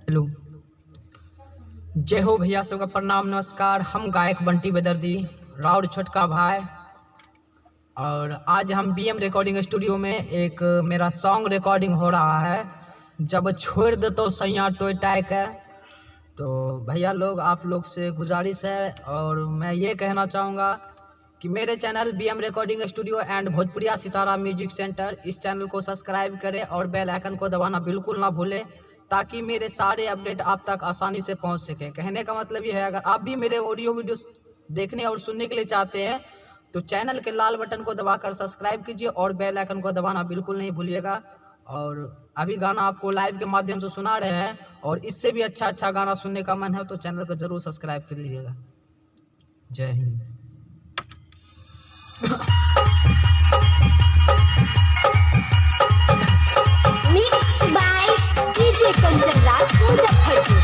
Hello, जय हो भैया सबके, प्रणाम नमस्कार। हम गायक बंटी बेदर्दी राउर छोटका भाई, और आज हम बीएम रिकॉर्डिंग स्टूडियो में एक मेरा सॉन्ग रिकॉर्डिंग हो रहा है, जब छोड़ दे तो सैया टोय के। तो भैया लोग, आप लोग से गुजारिश है और मैं ये कहना चाहूँगा कि मेरे channel BM recording studio and Bhojpuriya Sitara music centre, इस चैनल को सब्सक्राइब करें और बेल आइकन को दबाना बिल्कुल ना भूलें, ताकि मेरे सारे अपडेट आप तक आसानी से पहुंच सकें। कहने का मतलब ये है, अगर आप भी मेरे ऑडियो वीडियो देखने और सुनने के लिए चाहते हैं तो चैनल के लाल बटन को दबाकर सब्सक्राइब कीजिए और बेल आइकन को दबाना बिल्कुल नहीं भूलिएगा। और अभी गाना आपको लाइव के माध्यम से सुना रहे हैं, और इससे भी अच्छा अच्छा गाना सुनने का मन है तो चैनल को ज़रूर सब्सक्राइब कर लीजिएगा। जय Hind. Mix by DJ Kanchan Raj, Muzaffarpur.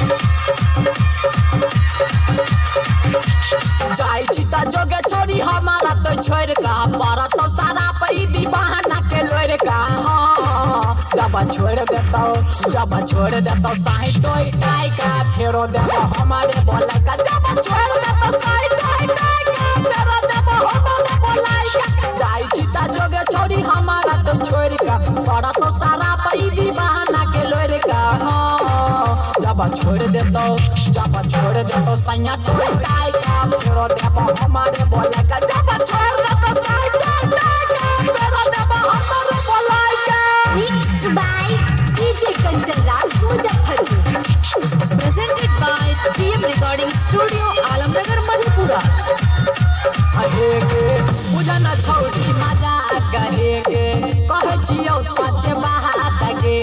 जाइ छी त जोगे छोरी हमारा तो छोड़ का पर तो सारा पई दीवाना के लोर का। हाँ, जब छोड़ देतो, जब छोड़ देतो साही टोय टाई का फेरो देबो हमारे बोले का। जब छोड़ देतो साही टोय टाई का फेरो देबो हमारे बोले का। जाइ छी त जोगे छोरी हमारा तो छोड़ का पर तो सारा पई दीवाना के लोर का। हाँ, जब छोड़ देतो, जब छोड़ देतो सैया टोय टाई का फेरो देबो हमारे बोले का। जब छोड़ देतो साही टोय टाई का फेरो देबो हमारे बोले का। Mix by DJ Kanchan Raj, Muzaffarpur. Presented by BM Recording Studio, Alamnagar, Madhepura. अहे गे बुझन छौड़ी मजा कहे गे, कहै छियौ सच बात गे।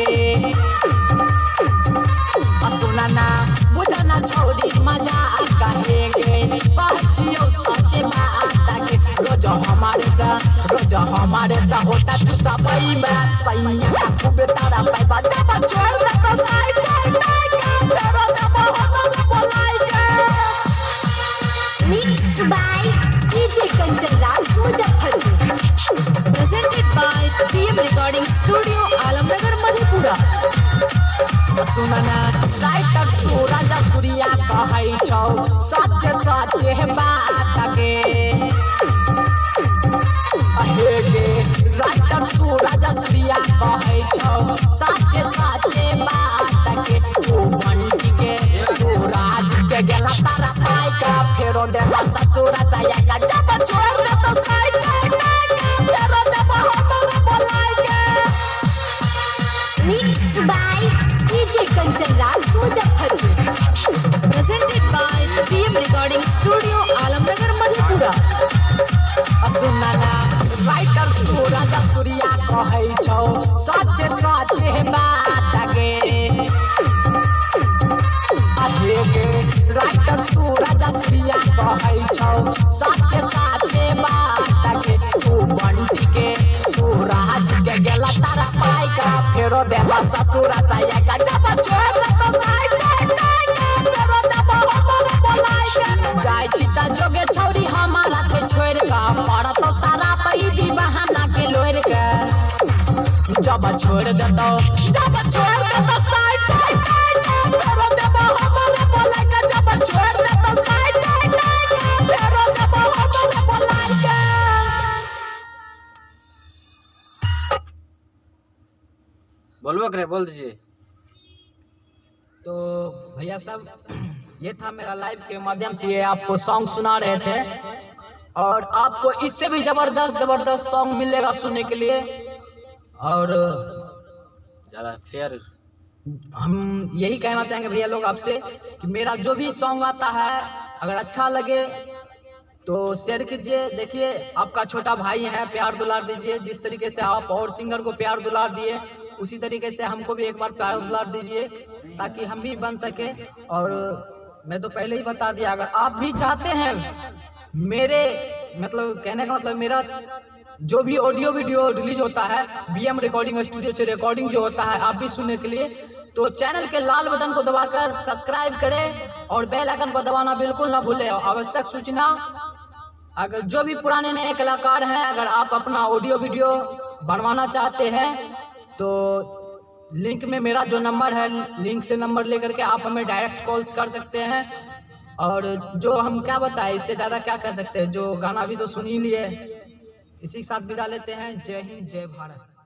सुना ना बुझन छौड़ी मजा कहे गे, कहै छियौ सच बात गे। रोज हमारे सा, रोज हमारे सा होता चुसाबै में सैया खूबे तारा पाइबा। जब छोड़ देतो साई टाई टाई का फेरो देबो हमारे बोलाई के। Mix by DJ Kanchan Raj, Muzaffarpur. Presented by BM Recording Studio, Alamnagar, Madhepura. सुनना राइटर सूरज सूर्या कहै छौ सच सच बात गे। अहे गे राइटर सूरज सूर्या कहै छौ सच सच बात गे। तू बंटी के तू राज के गेला तारा पाई का फेरो देबो ससुर सैया का। जब छोड़ देतो साई टाई टाई का फेरो देबो हमारे बोलाई के। Mix by DJ Kanchan Raj, Muzaffarpur. Presented by BM Recording Studio, Alamnagar, Madhepura. सुनना राइटर सूरज सूर्या कहै छौ सच सच बात गे। अहे गे राइटर सूरज सूर्या कहै छौ सच सच बात गे। तू बंटी के तू राज के गेला तारा पाई का फेरो देबो ससुर सैया का। जब छोड़ देतो साई टाई टाई का फेरो देबो हमारे बोलाई के। जाइ छी त जोगे छौरी हमारा के छोड़ का पर तो सारा पई दीवाना के लोर के। जब छोड़ देतो, जब छोड़ देतो साई टाई टाई का फेरो देबो हमारे बोलाई के। जब छोड़ देतो साई टाई टाई का फेरो देबो हमारे बोलाई के। बोलबो करे बोल दीजिए। तो भैया सब, ये था मेरा लाइव के माध्यम से ये आपको सॉन्ग सुना रहे थे, और आपको इससे भी जबरदस्त जबरदस्त सॉन्ग मिलेगा सुनने के लिए। और ज़्यादा शेयर हम यही कहना चाहेंगे भैया लोग आपसे कि मेरा जो भी सॉन्ग आता है अगर अच्छा लगे तो शेयर कीजिए। देखिए आपका छोटा भाई है, प्यार दुलार दीजिए। जिस तरीके से आप और सिंगर को प्यार दुलार दिए, उसी तरीके से हमको भी एक बार प्यार दुलार दीजिए, ताकि हम भी बन सके। और मैं तो पहले ही बता दिया, अगर आप भी चाहते हैं मेरे मतलब कहने का मतलब मेरा जो भी ऑडियो वीडियो रिलीज होता है बीएम रिकॉर्डिंग स्टूडियो से रिकॉर्डिंग जो होता है आप भी सुनने के लिए, तो चैनल के लाल बटन को दबाकर सब्सक्राइब करें और बेल आइकन को दबाना बिल्कुल ना भूलें। आवश्यक सूचना, अगर जो भी पुराने नए कलाकार हैं, अगर आप अपना ऑडियो वीडियो बनवाना चाहते हैं तो लिंक में मेरा जो नंबर है, लिंक से नंबर लेकर के आप हमें डायरेक्ट कॉल्स कर सकते हैं। और जो हम क्या बताएं, इससे ज़्यादा क्या कह सकते हैं, जो गाना भी तो सुन ही लिए। इसी के साथ विदा लेते हैं। जय हिंद, जय भारत।